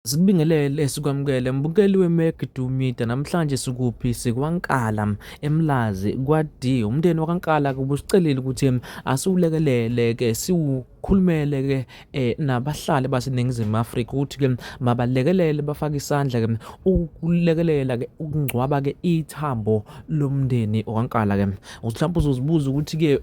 Sikubingelele sikwamukele mbukeli weMeg Dumida namhlanje sikuphi sikwaNkala eMlazi kwa-D umndeni wakwaNkala kubusicelile ukuthi asiwulekelele ke siwukhulumele ke eh, nabahlali baseNingizimu Afrika ukuthi ke mabalekelele bafake isandla ke ukulekelela ke ukungcwaba ke ithambo lomndeni wakwaNkala ke mhlawumbe uzozibuza ukuthi ke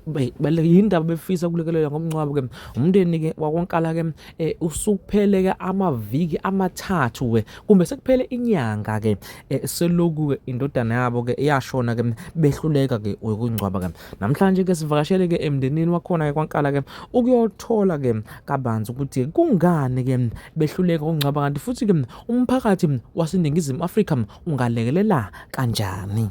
yindaba befisa ukulekelela ngomngcwabo ke umndeni ke wakwaNkala ke eh, usukuphele ke amaviki amathathu ke kumbe sekuphele inyanga ke eh, seloku ke indodana yabo ke yashona ke behluleka ke ukungcwaba ke namhlanje ke sivakashele ke emndenini wakhona ke kwaNkala ke ukuyothola ke kabanzi ukuthi kungani ke behluleka ukungcwaba kanti futhi ke umphakathi waseNingizimu Afrika ungalekelela kanjani.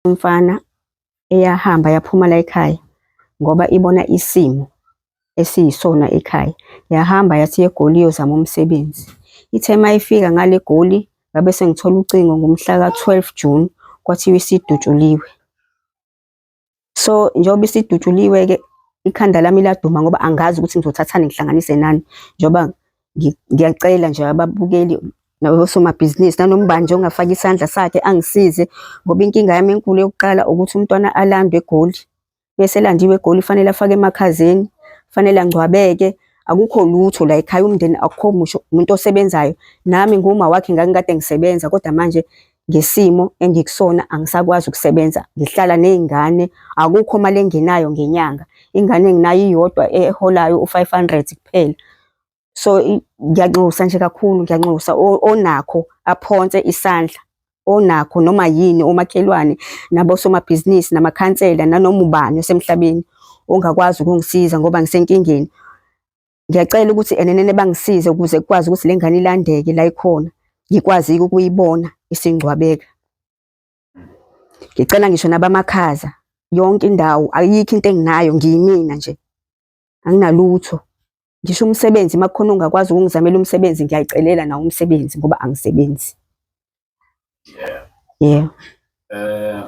Umfana eyahamba yaphuma la ekhaya ngoba ibona isimo esiyisona ekhaya. Yahamba yathi eGoli iyozama umsebenzi. Ithe uma ifika ngale Goli ngabe sengithola ucingo ngomhla ka-12 June kwathiwa isidutshuliwe. So njengoba isidutshuliwe-ke ikhanda lami laduma ngoba angazi ukuthi ngizothathani ngihlanganise nani njengoba ngiyacela nje ababukeli nabosomabhizinisi nanoma ubani nje ongafaka isandla sakhe angisize ngoba inkinga yami enkulu yokuqala ukuthi umntwana alandwe eGoli. Bese elandiwe eGoli fanele afake emakhazeni, fanele angcwabeke. Akukho lutho la ekhaya umndeni akukho musho umuntu osebenzayo. Nami nguma wakhe ngangikade ngisebenza kodwa manje ngesimo engikusona angisakwazi ukusebenza. Ngihlala ney'ngane akukho mali engenayo ngenyanga. Ingane enginayo iyodwa eholayo u-500 kuphela. So ngiyanxusa nje kakhulu ngiyanxusa onakho aphonse isandla onakho noma yini omakhelwane nabosomabhizinisi namakhansela nanoma ubani osemhlabeni ongakwazi ukungisiza ngoba ngisenkingeni. Ngiyacela ukuthi enenene bangisize ukuze kukwazi ukuthi le ngane ilandeke la ikhona ngikwazi-ke ukuyibona isingcwabeka. Ngicela ngisho nabamakhaza yonke indawo ayikho into enginayo ngiyimina nje anginalutho. Ngisho umsebenzi uma kukhona ongakwazi ukungizamela umsebenzi ngiyayicelela nawo umsebenzi ngoba angisebenzi. Yeah. Yeah. Eh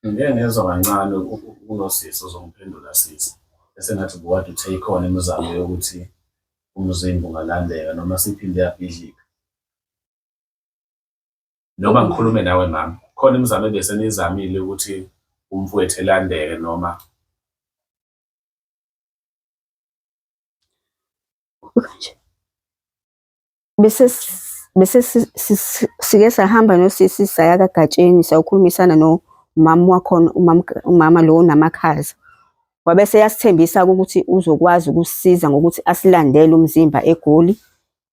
ngike ngezwa kancane kunosisi ozongiphendula sisi esengathi buwade uthe ikhona imizamo yokuthi umzimba ungalandeka noma siphinde yabhidlika. Noma ngikhulume nawe mama, khona imizamo ebeseniyizamile ukuthi umfowethu elandeke noma Kanje. Bese bese sike sahamba nosisi saya kaGatsheni sayokhulumisana nomama wakhona umama umama lo onamakhaza. Wabe seyasithembisa ukuthi uzokwazi ukusisiza ngokuthi asilandele umzimba eGoli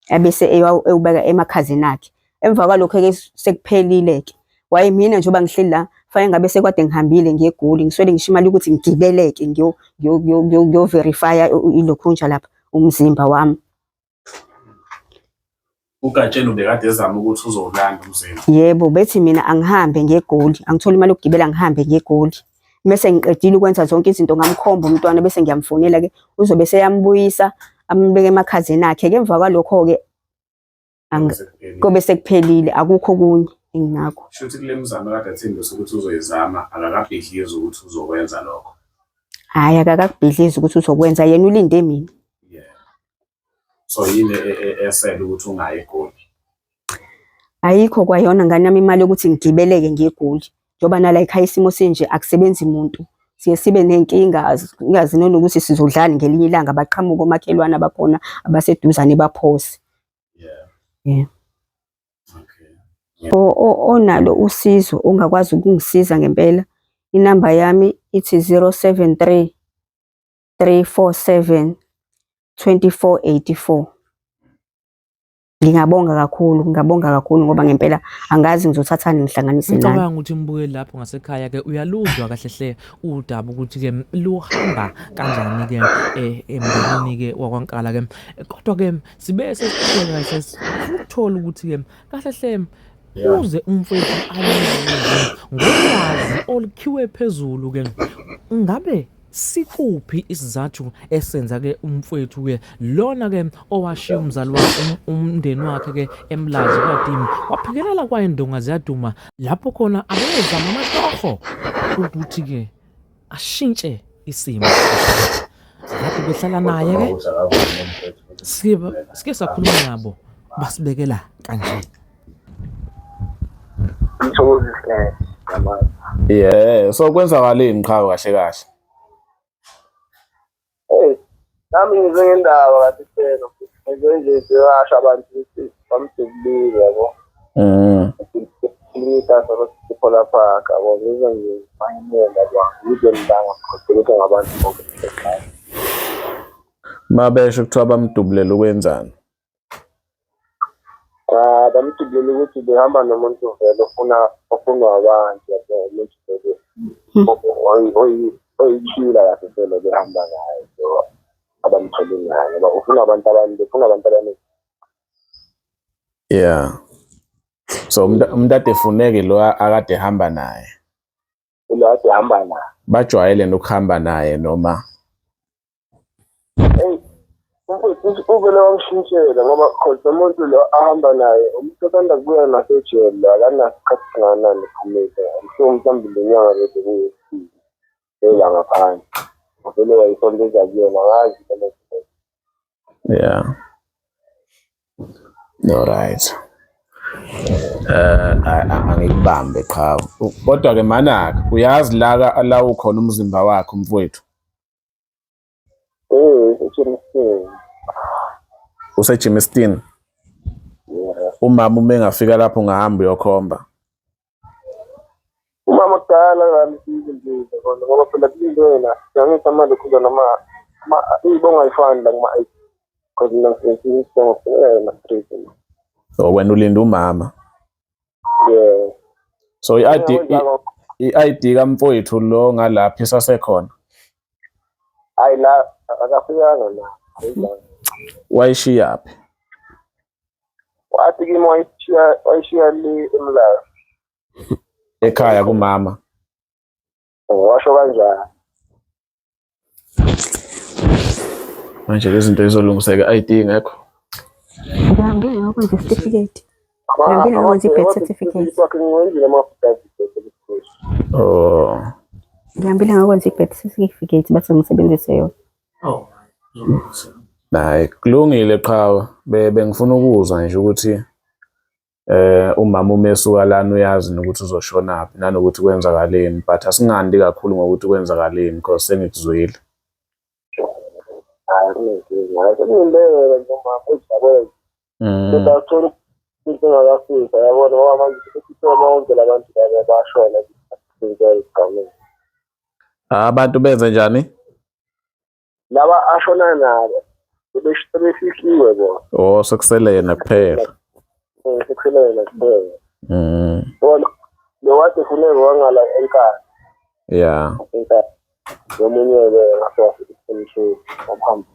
abese ewubeka emakhazeni akhe. Emva kwalokho-ke sekuphelile-ke. Wayimina njengoba ngihleli la, fanele ngabe sekwade ngihambile ngiye eGoli, ngiswele ngisho imali yokuthi ngigibeleke ngiyo-verify-a ilokhunja lapha umzimba wami. UGatsheni ubekade ezama ukuthi uzowulanda umzimba. Yebo, bethi mina angihambe ngiye eGoli, angithole imali yokugibela ngihambe ngiye eGoli. Mese ngiqedile ukwenza zonke izinto ngamkhomba umntwana bese ngiyamfonela-ke uzobe seyambuyisa ambeke emakhazeni akhe-ke emva kwalokho-ke kobe sekuphelile akukho okunye enginakho. Shuthi kule mizamo kade athembisa ukuthi uzoyizama akakabhidlizi ukuthi uzokwenza lokho. Hhayi akakakubhidlizi ukuthi uzokwenza yena ulinde mina. Yeah. So yini esele ukuthi ungayi eGoli? Ayikho kwayona ngane yami imali yokuthi ngigibeleke ngiye eGoli. Njengoba nala ekhaya isimo sinje akusebenzi muntu. Siye sibe nenkinga singazi nanokuthi sizodlani ngelinye ilanga baqhamuke omakhelwane abakhona abaseduzane baphose. Yeah. Yeah. Okay. Onalo usizo ongakwazi ukungisiza ngempela inamba yami ithi 073 347 2484. Ngingabonga kakhulu, ngingabonga kakhulu ngoba ngempela angazi ngizothathani ngihlanganise nani. Ngicabanga ukuthi umbukeli lapho ngasekhaya ke uyaluzwa kahle hle udaba ukuthi ke luhamba kanjani ke eh, emndenini ke wakwaNkala ke. Kodwa ke sibe sesiqhubeka sesithola ukuthi ke kahle hle uze umfowethu alunge ngolwazi olukhiwe phezulu ke ngabe Sikuphi isizathu esenza ke umfwethu ke lona ke owashiya umzali wakhe umndeni wakhe ke eMlazi kwaDimi waphikelela kwayindonga ziyaduma lapho khona abezama amatoho ukuthi ke ashintshe isimo. Ubehlala naye ke sike sakhuluma nabo basibekela kanje. Yeah, so kwenzakaleni qhawe kahle kahle? Hey, nami ngize ngendaba kathi selo. Ngize nje sewasho abantu ukuthi bamdubulile yabo. Imita sokuphola park yabo ngize nje ngiyenda kwa ngize ngibanga ukuthi ngabantu bonke. Mabesho kuthiwa bamdubulela ukwenzani? Cha, bamdubulela ukuthi behamba nomuntu vele ofuna ofunwa abantu yabo umuntu vele oyithila kahle vele behamba naye so abamthole ngayo ngoba ufuna abantu abantu befuna abantu abaningi. Yeah. So umuntu ade efuneke lo akade ehamba naye. Lo ade ehamba naye. Bajwayele nokuhamba naye noma? Eyi, uvele wangishintshela ngoba cause umuntu lo ahamba naye umuntu osanda kubuya nasejele lo akanaso isikhathi singakanani ephumile. I'm sure mhlawumbe le nyanga le bekuyesibili ela ngaphandle. Wavele wayisondeza kuyena angazi noma. Yeah. All right. Angikubambe qhawe. Kodwa ke manaka uyazi la la ukhona umzimba wakhe umfowethu. Eh, useGermiston. Yeah. Umama uma engafika lapho ungahamba uyokhomba. Umama kudala ngamsiza nje kona ngoba phela kulindwe yena. Angithi amalokhuza noma iy'bongo ayifani la kuma-ID. Because mina ngisebenzisa isibongo kufuneka yena straight. So wena ulinda umama. Yeah. So i-ID i-ID kamfowethu lo ngalapha isasekhona. Hayi la akafikanga la. Wayishiyaphi? Wathi kimi wayishiya wayishiya le eMlazi. Ekhaya kumama. Washo kanjani? Manje lezi zinto izolungiseka ID ngekho. Ngihambile ngokwenza isitifiketi. Ngihambile ngokwenza i-birth certificate. Oh. Ngihambile ngokwenza i-birth certificate bathi ngisebenzise yona. Oh. Hayi kulungile qhawe bengifuna ukuzwa nje ukuthi umama uma esuka lana uyazi nokuthi uzoshonaphi nanokuthi kwenzakaleni but asingandi kakhulu ngokuthi kwenzakaleni because sengikuzwile. Hayi kunenkinga. Sekulindele nje umama ujabule. Kodwa athola into engakafika yabona ngoba manje sesithola bonke labantu laba bashona into esigabeni. Abantu benze njani? Laba ashona nabo sebefihliwe bona. Oh sekusele yena kuphela. Sekusele yena kuphela. Bona lo wade funeka wangala enkani. Yeah. Enkani. Nomunye-ke ngase wahamba.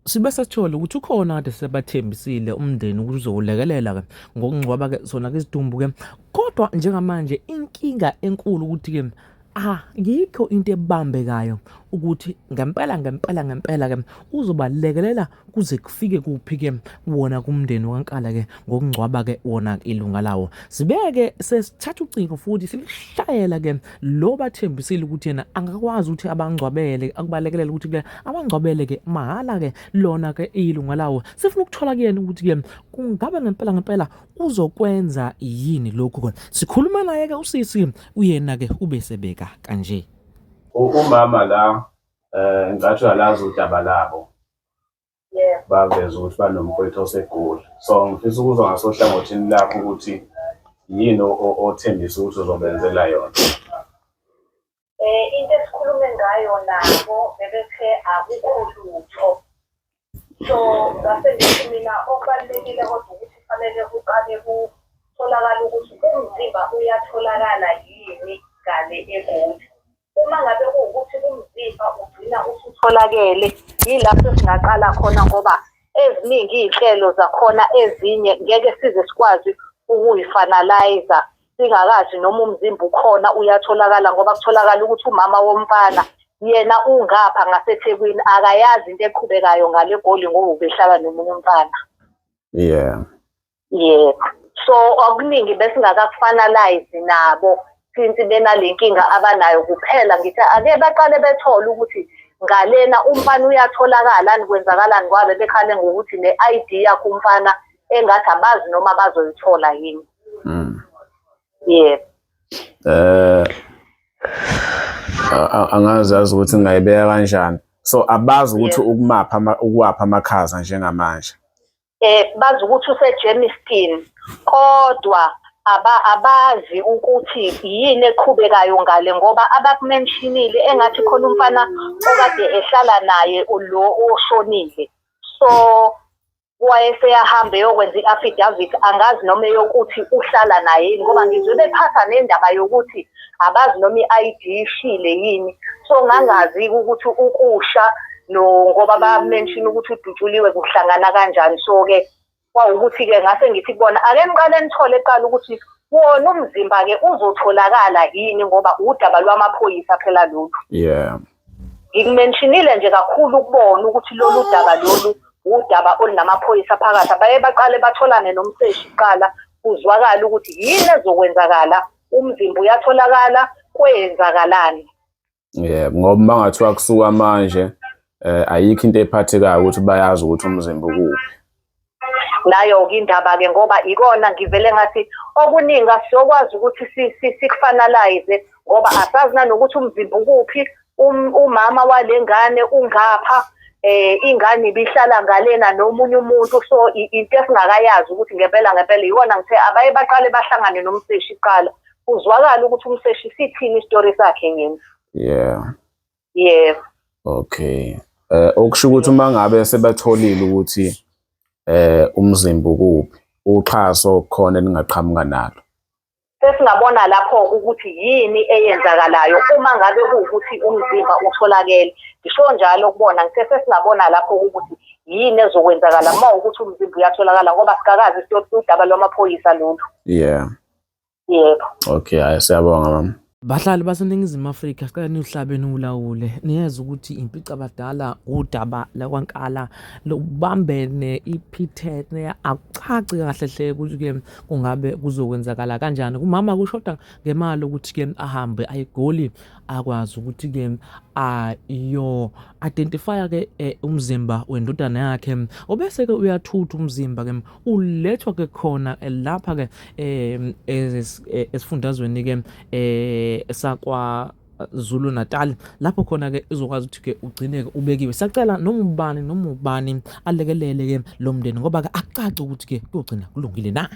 Sibe sesithola ukuthi ukhona kade sebathembisile umndeni ukuthi uzowulekelela ke ngokungcwaba ke sona ke isidumbu ke kodwa njengamanje inkinga enkulu ukuthi ke ayikho into ebambekayo ukuthi ngempela ngempela ngempela ke uzobalekelela kuze kufike kuphi ke wona kumndeni waNkala ke ngokungcwaba ke wona ilunga lawo. Sibeke sesithatha ucingo futhi silishayela ke lo bathembisile ukuthi yena angakwazi ukuthi abangcwabele akubalekelele ukuthi ke abangcwabele ke mahhala ke lona ke ilunga lawo. Sifuna ukuthola kuyena ukuthi ke kungabe ngempela ngempela uzokwenza yini lokhu kona. Sikhuluma naye ke usisi uyena ke ubesebeka kanje. Umama la ngathi uyalazi udaba labo. Baveza ukuthi banomfowethu osegoli. So ngifisa ukuzwa ngasohlangothini lakho ukuthi yini othembisa ukuthi uzobenzela yona. Into esikhulume ngayo nabo bebethe akukho lutho. So ngase ngithi mina okubalulekile kodwa ukuthi kufanele kuqale kutholakale ukuthi umzimba uyatholakala yini ngale eGoli. Uma ngabe kuwukuthi umzimba ugcina usutholakele yilapho singaqala khona ngoba eziningi iy'nhlelo zakhona ezinye ngeke size sikwazi ukuyifinalize singakazi noma umzimba ukhona uyatholakala ngoba kutholakala ukuthi umama womfana yena ungapha ngaseThekwini akayazi into eqhubekayo ngale Goli ngoba ubehlala nomunye umfana. Yeah. Yebo. So okuningi besingakakufinalize nabo since benale nkinga abanayo kuphela ngithi ake baqale bethole ukuthi Ngalena umfana uyatholakala ni kwenzakalani ngoba bebekhale ngokuthi ne-ID yakhe umfana engathi abazi noma bazoyithola yini. Yebo. Angazi yazi ukuthi ngingayibeka kanjani. So abazi ukuthi ukumapha ukuwapha amakhaza njengamanje. Bazi ukuthi useGermiston kodwa abazi ukuthi yini eqhubekayo ngale ngoba abakumentionile engathi khona umfana okade ehlala naye lo oshonile, so wayeseyahamba eyokwenza i-affidavit, angazi noma eyokuthi uhlala naye yini, ngoba ngizwe bephatha nendaba yokuthi abazi noma i-ID ishile yini. So ngangazi ukuthi ukusha no ngoba ba-mention ukuthi udutshuliwe kuhlangana kanjani. So-ke kwawukuthi-ke ngase ngithi kubona ake niqale nithole kuqala ukuthi wona umzimba-ke uzotholakala yini, ngoba udaba lwamaphoyisa phela lolu. Ngikumentionile nje kakhulu ukubona ukuthi lolu daba lolu udaba olunamaphoyisa phakathi, abaye baqale batholane nomseshi kuqala, kuzwakale ukuthi yini ezokwenzakala, umzimba uyatholakala, kwenzakalani. Yebo, ngoba uma ngathiwa kusuka manje ayikho into ephathekayo ukuthi bayazi ukuthi umzimba ukuphi. Nayo-ke indaba-ke, ngoba ikona ngivele ngathi okuningi asizokwazi ukuthi sikufanalize ngoba asazi nanokuthi umzimba ukuphi, umama wale ngane ungapha, ingane ibihlala ngalena nomunye umuntu, so into esingakayazi ukuthi ngempela ngempela iwona. Ngithe abaye baqale bahlangane nomseshi kuqala, kuzwakala ukuthi umseshi sithini isitori sakhe yena. Yebo. Okay. Okusho ukuthi uma ngabe sebatholile ukuthi umzimba ukuphi, uxhaso khona elingaqhamuka nalo. Sesingabona lapho ukuthi yini eyenzakalayo uma ngabe kuwukuthi umzimba utholakele. Ngisho njalo kubona ngithe sesingabona lapho ukuthi yini ezokwenzakala uma ukuthi umzimba uyatholakala, ngoba sikakazi udaba lwamaphoyisa lolu. Yebo. Okay, hayi siyabonga mama. Bahlali baseNingizimu Afrika, sicela niwuhlabe niwulawule. Niyezwa ukuthi impicabadala udaba lakwaNkala lubambene iphithene, akucaci kahle hle ukuthi-ke kungabe kuzokwenzakala kanjani. Kumama kushoda ngemali ukuthi-ke ahambe aye eGoli akwazi ukuthi-ke ayo identify-ke umzimba wendodana yakhe, obese-ke uyathutha umzimba-ke ulethwa-ke khona lapha-ke esifundazweni-ke sakwa Zulu Natal, lapho khona-ke uzokwazi ukuthi-ke ugcine-ke ubekiwe. Siyacela noma ubani noma ubani alekelele-ke lo mndeni, ngoba-ke akucaci ukuthi-ke kuyogcina kulungile na.